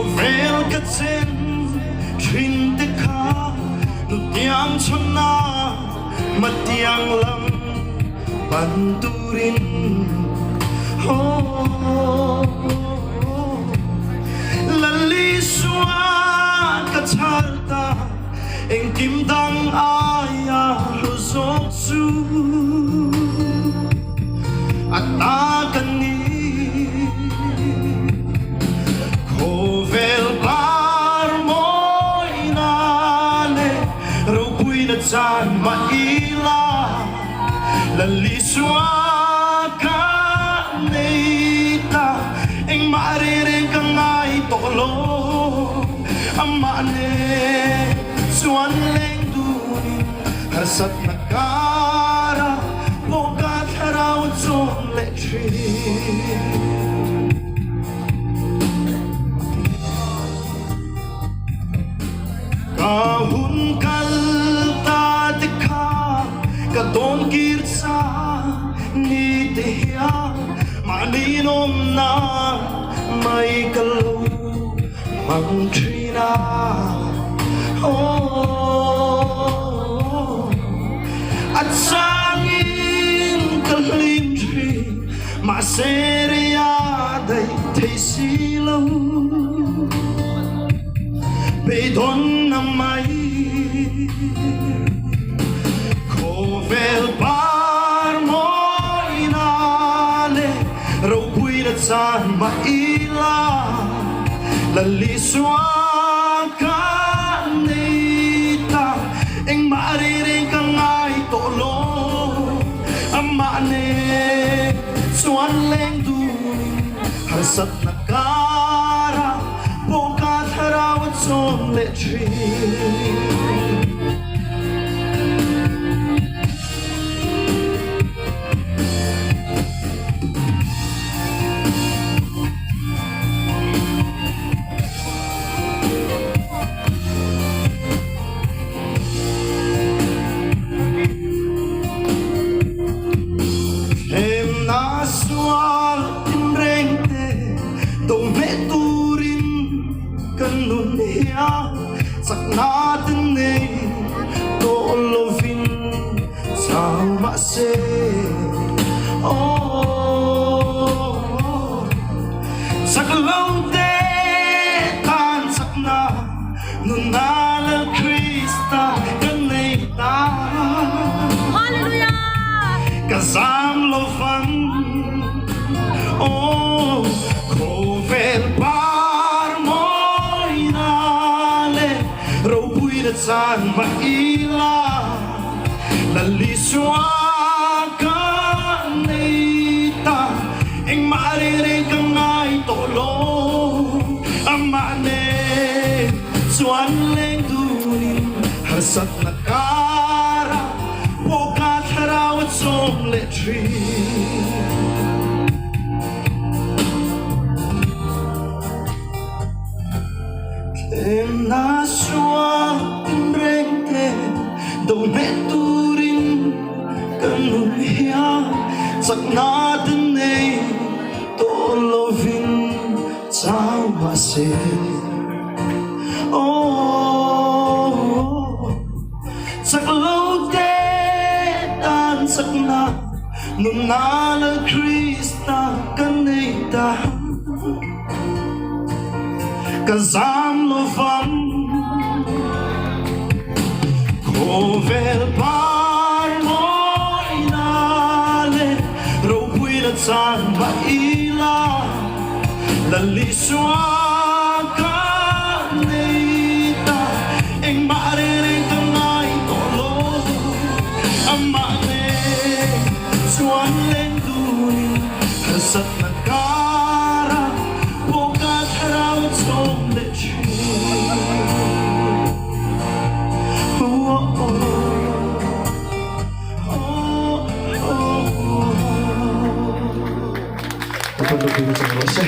Khawvel ka chen thin te kha nutiang chhanna matiang lam pan turin oh Lalisua ka chhar ta engkim dang aia hlu zawk chu a ta ka ni. Khawvel par mawina leh ropuina chan mah ila Lalisua ka nei ta engmah reng ka ngai tawh lo amah nen chuan leng dunin harsatna karah pawh ka thlarau chawm leh thin. Ka hun kal ta te kha ka dawn kir cha ni te hian mahni nawmna mai ka lo hmang thin a oh a changin ka hlim thin mahse rei a daih thei si lo beidawnna mai khawvel par mawina leh ropuina chan mah ila Lalisua ka nei ta engmah reng reng ka ngai tawh lo amah nen chuan leng dunin harsatna karah pawh ka thlarau a chawm leh thin. Hlemna sual tinreng te do hneh turin kan nun hian chakna te nei tawh lovin chau mahse aw chak lo te tan chakna nunna Lal Krista kan nei ta. Hallelujah! Ka zam lo vang aw khawvel par mawina leh ropuina chan mah ila Lalisua ka nei ta engmah reng reng ka ngai tawh lo amah nen chuan leng dunin harsatna karah pawh ka thlarau a chawm leh thin. Thlemna sual tinreng te do hneh turin ka nun hian chakna te nei tawh lovin chau mahse Aw chak lo te tan chakna nunna Lal Krista ka nei ta. Ka zam lovang khawvel par mawina leh ropuina chan mah ila Lalisua ka nei ta engmah reng reng ka ngai tawh lo amah nen chuan leng dunin harsatna Karah pawh ka thlarau chawm leh ṭhin. Oh, oh, oh, oh. Pathian ropui na chang rawh se.